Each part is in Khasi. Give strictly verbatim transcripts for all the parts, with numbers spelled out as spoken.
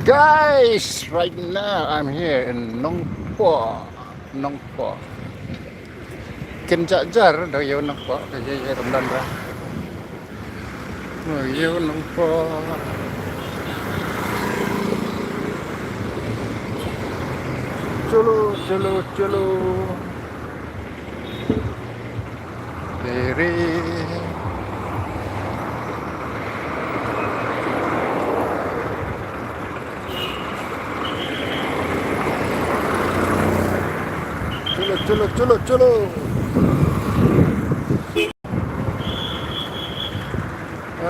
Guys, right now I'm here in Nongpoh. Nongpoh. Kynja jar da ïew Nongpoh, da ïew Rymdan ra. Ïew Nongpoh. Chalo, chalo, chalo. Diri. Chalo, chalo, chalo, chalo.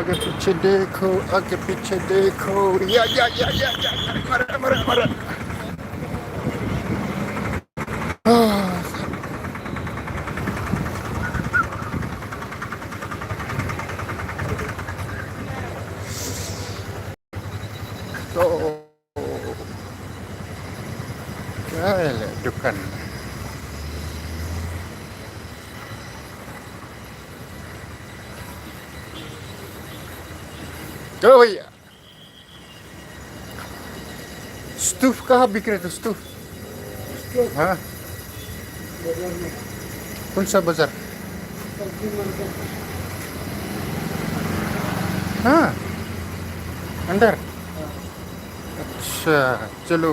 आगे पीछे देखो, आगे पीछे देखो। या, या, या, या, या, या। मारा, मारा, मारा। To. Ka leh dukan. Oh, iya. Stove कहाँ बिक रहे थे, stove? Stove। हाँ। बाजार में। कौन सा बाजार? सब्जी मार्केट। हाँ। अंदर? हाँ। अच्छा, चलो।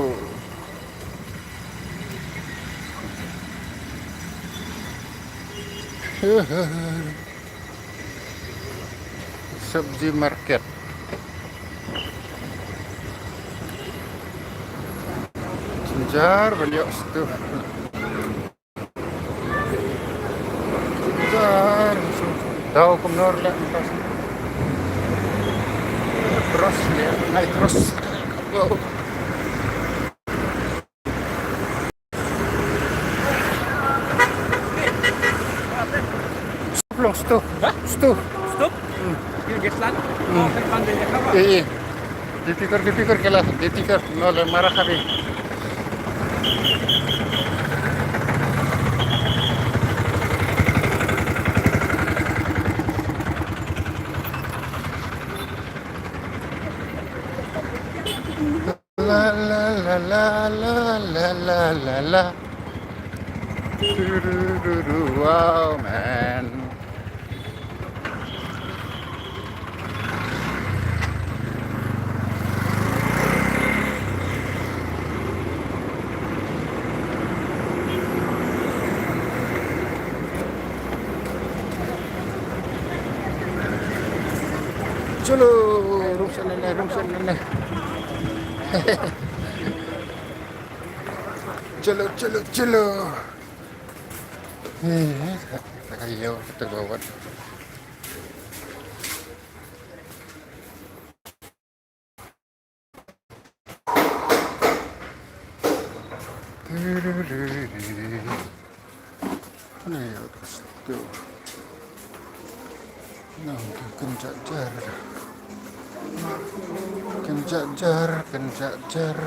Sabji market. Jynjar ban ïoh stove. Jynjar. Daw kumno leh mynta. Cross leh, nai cross. Wow. Long stove. Hah? Stove. Stove? Hmm. Yung gas lan? Hmm. Oh, kan pandai dia kawan. Eh, eh. Dipikir, dipikir kela, dipikir. No le marah kami. La, la, la. Du, du, du, du. Wow, man. Chalo, rung sha nane, rung sha nane. Chalo, chalo, chalo. Eh, tak ayo, tak gawat. Nang kynja jar. Kynja jar, kynja jar.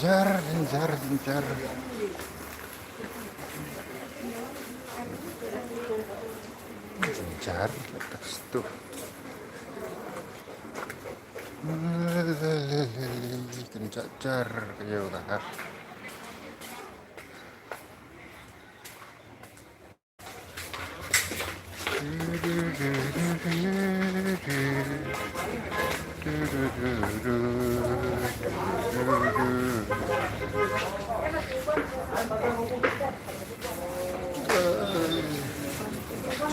Jar, jar, jar. Jar, lepas tu. Kynja jar, kayo ka.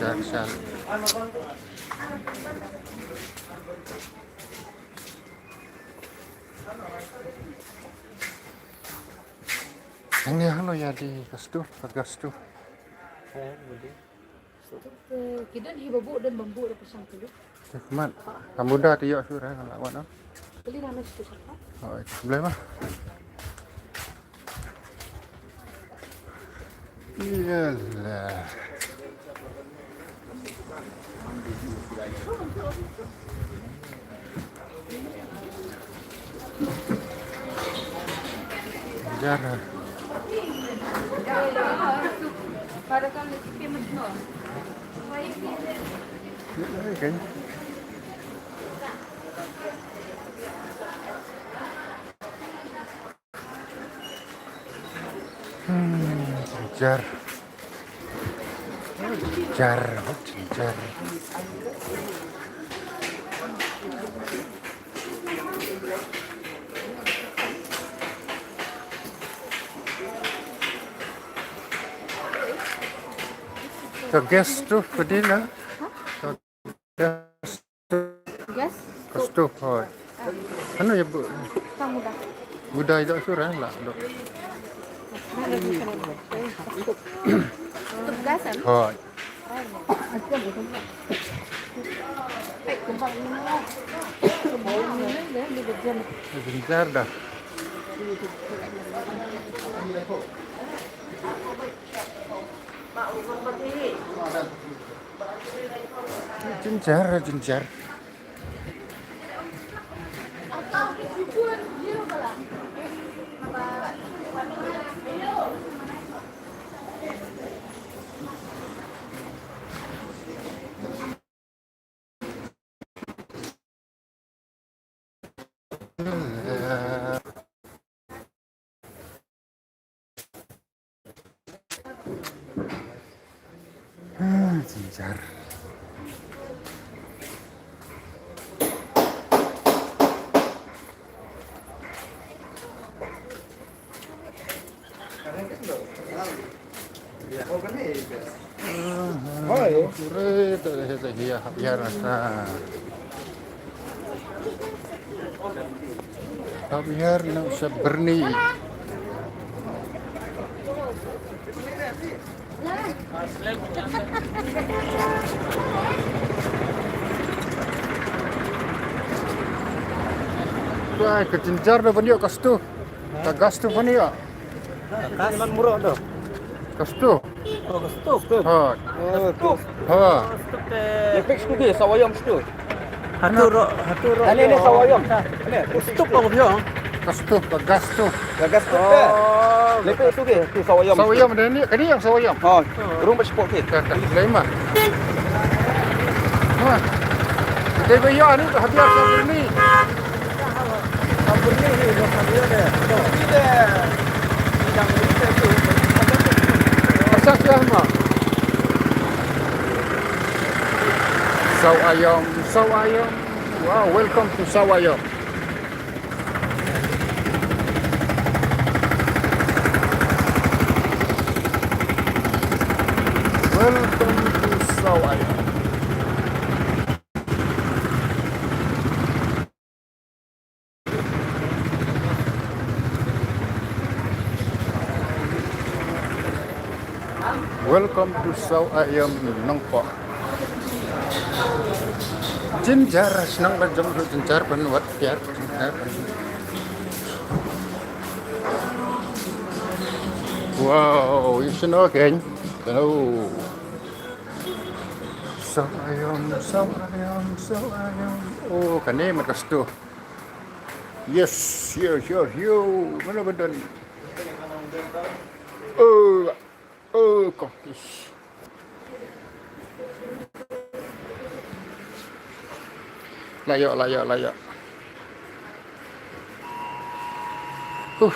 Jar, jar. Hangne hano ïa dei ka stove, ka gas stove. Ki don hi ba buh, don bam buh da pyrshang tu. Mat. Ka muda te ïoh shuh ra la wan. Kali na mes tu sapa? Oh, itu boleh mah. Yalah. Jar. Hmm, jar. Jar, jar. Ka gas stove pdeng na? Ka gas stove. Gas stove, hooid. Ano ya bu? Tang udah. Udah itu sudah lah, dok. Stove gas, kan? Hooid. Jynjar dah. Jynjar, jynjar. Ah, jynjar. Oi. Pura tak ada, tak ada, ya, ya, rasa. Javier Nusabyrni. Tuai, ka jynjar da ban ïoh ka stove. Ka gas stove ban ïoh. Gas man murah tu. Ka stove. Oh, ka stove. Ha. Oh, stove. Ha. Lepek stove, saw ayam stove. Hatu ro, hatu ro. Ane, ane, saw ayam. Ane, stove bang phi ong. Ka stove, ka gas stove. Ka gas stove. Oh. Lepek stove, tu saw ayam. Saw ayam dah ni, kani yang saw ayam. Ha. Rung ba spot ki. Ka, ka, lain mah. Ha. Kita bayar ni, habis ni. Saw ayam, saw ayam. Wow, welcome to saw ayam. Welcome to saw ayam. Welcome to saw ayam Nongpoh. Jynjar, shnong ba jong jynjar ban wad pyrshah. Wow, you should know again. Hello. Saw ayam, saw ayam, saw ayam. Oh, kane ma ka stove. Yes, here, here, here. Mana badan? Oh, oh, kong. Ish. Layo, layo, layo. Huh.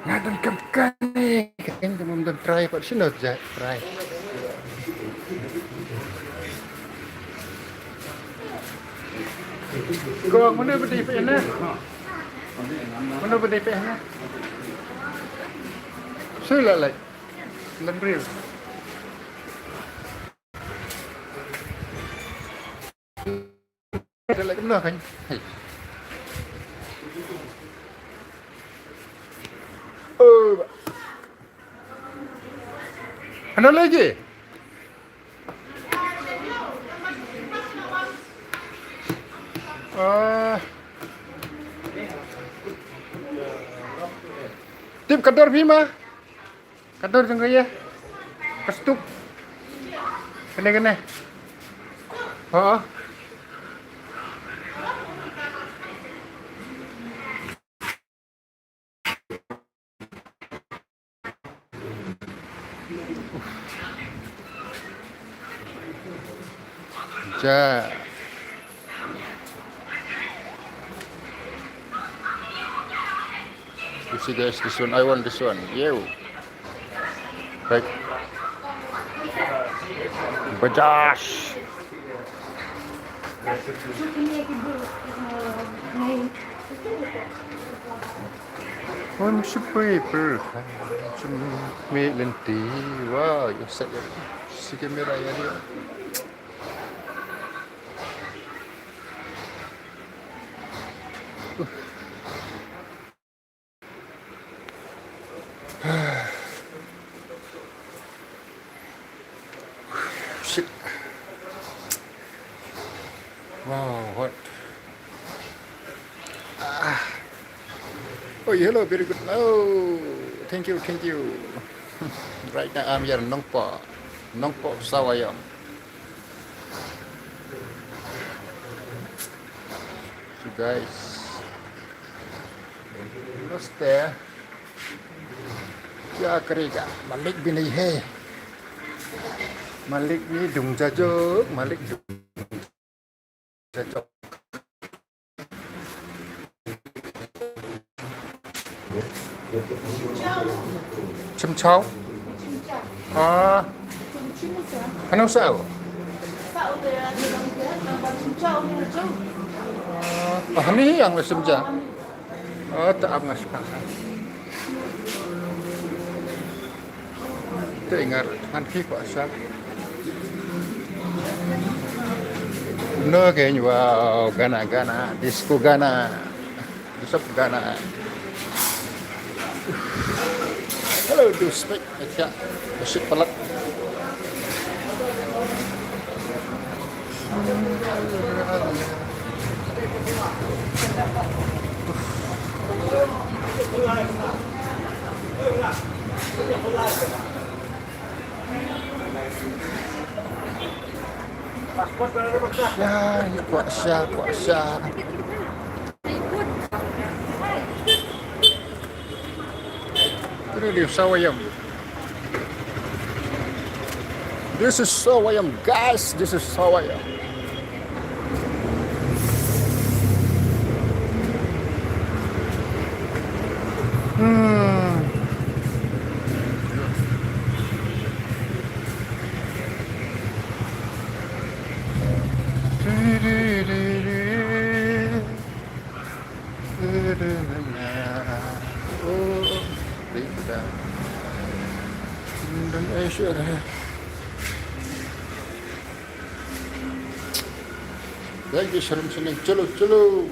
Nga don kam kane, kane kam don trai pat sino ja trai. Ko mano bedi pe na? Mano bedi pe na? Sila lai. Lembril. Dah lek kemna kan? Hei. Oh. Ana lagi? Ah. Tip kadar bima. Ka dur jong ka ïa. Ka stup. Kane kane. Ha. Ja. You see, guys, this one, I want this one. Yo. Right. Bajash. Wan shipri per. Shim me lenti. Wow, you set it. Si kamera ya dia. Shit. Wow, hot. Ah. Oh, hello, very good. Oh, thank you, thank you. Right now I'm here in Nongpoh. Nongpoh Sawayam. So guys, lost there. Kya karega? Malik bhi nahi hai. Malik ni dung jajok, Malik dung jajok. Chim chau. Ah. Ano sao? Ah, ah, ni yang simja. Ah, ta ap ngas pa. Te ngar ngan ki kwa sa. No ke, wow, gana gana, disco gana. Disco gana. Hello, do speak. Acha, bashit palat. Ya, ya, kwah sha, kwah sha. Ini dia Sawayam. This is Sawayam, guys. This is Sawayam. Hmm. Oh, big bang. Dan Asia dah. Lagi sering-sering. Chalo, chalo.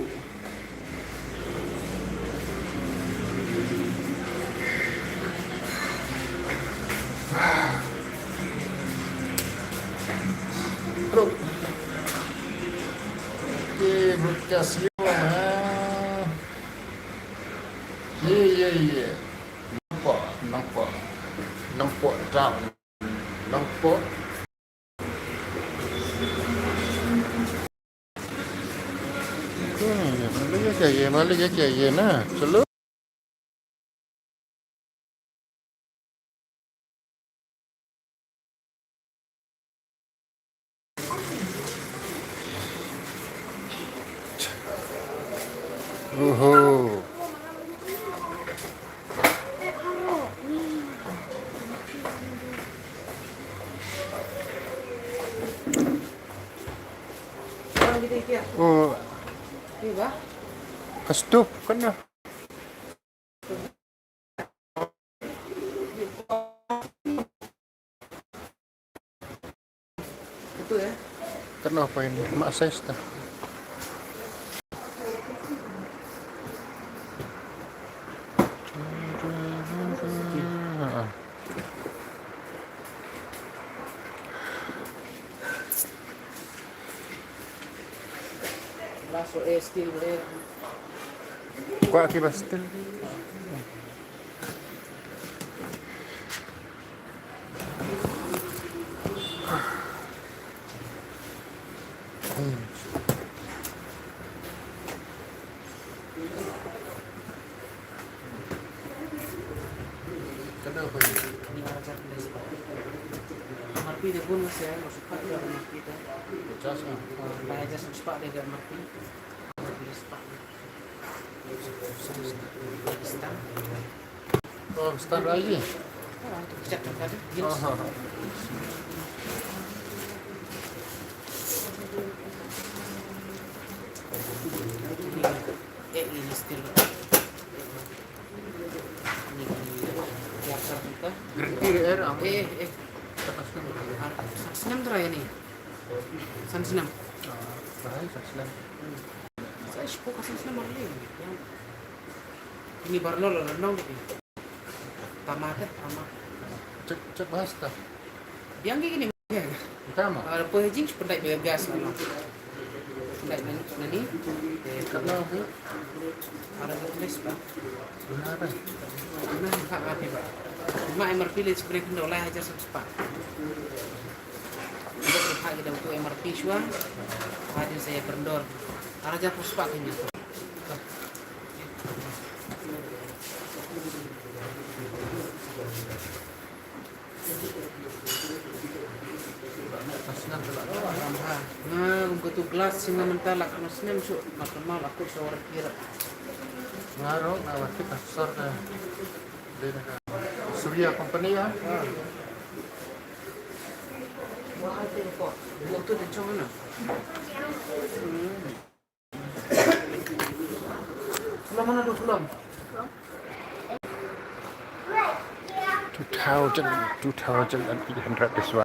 Bro. Okey, broadcast you, ha. Ye, ye, ye. Nampak, nampak. Nampak down. Nampak. Hmm, malik ya kya ye, malik ya kya ye na. Chalo. Oho. Oh. Ka stove kan dah. Kan dah pain mak size dah. Kwah ki ba steel. Kano phi? Ni ar hajar khyndai spah. M R P da bun, nga sa ïa, nga spah ïa M R P da. Pachas, ah. Ah, lai hajar spah da M R P. Stamp. Oh, stamp lagi? Ah, tu kejap tak ada. Yes. Aha. Eh, ini still. Ini, ya, satu. Guarantee, eh, am? Eh, eh. San snem trai ni. San snem. Ah, bahai san snem. Hmm. Sa shiphew ka san snem ar lei. Ini bar nol nol ni. Tama te, tama. Check, check bahas ta. Biang ki kini. Tama. Ah, poi jing shu pyndait bad gas ano. Pyndait na, na ni. Eh, katno phi? Ar hajar khyndai spah. Guna apa? Guna ha, ha, phi ba. Cuma M R P lei shu pyndait khyndiat lai hajar san spah. Kita terpaksa kita untuk M R P shuwa. Hajar saya kendor. Ar hajar phew spah kanya. Nga kum katu glass sing nga mynta la khyndai snem shuh, nga kynmaw la kut sha war kira. Nga ruh nga la kit ha sor ka. Surya Company, ah. Ah. Wa ai te ko. Wa tu te chong na. Hmm. Two thousand, two thousand and eight hundred this one.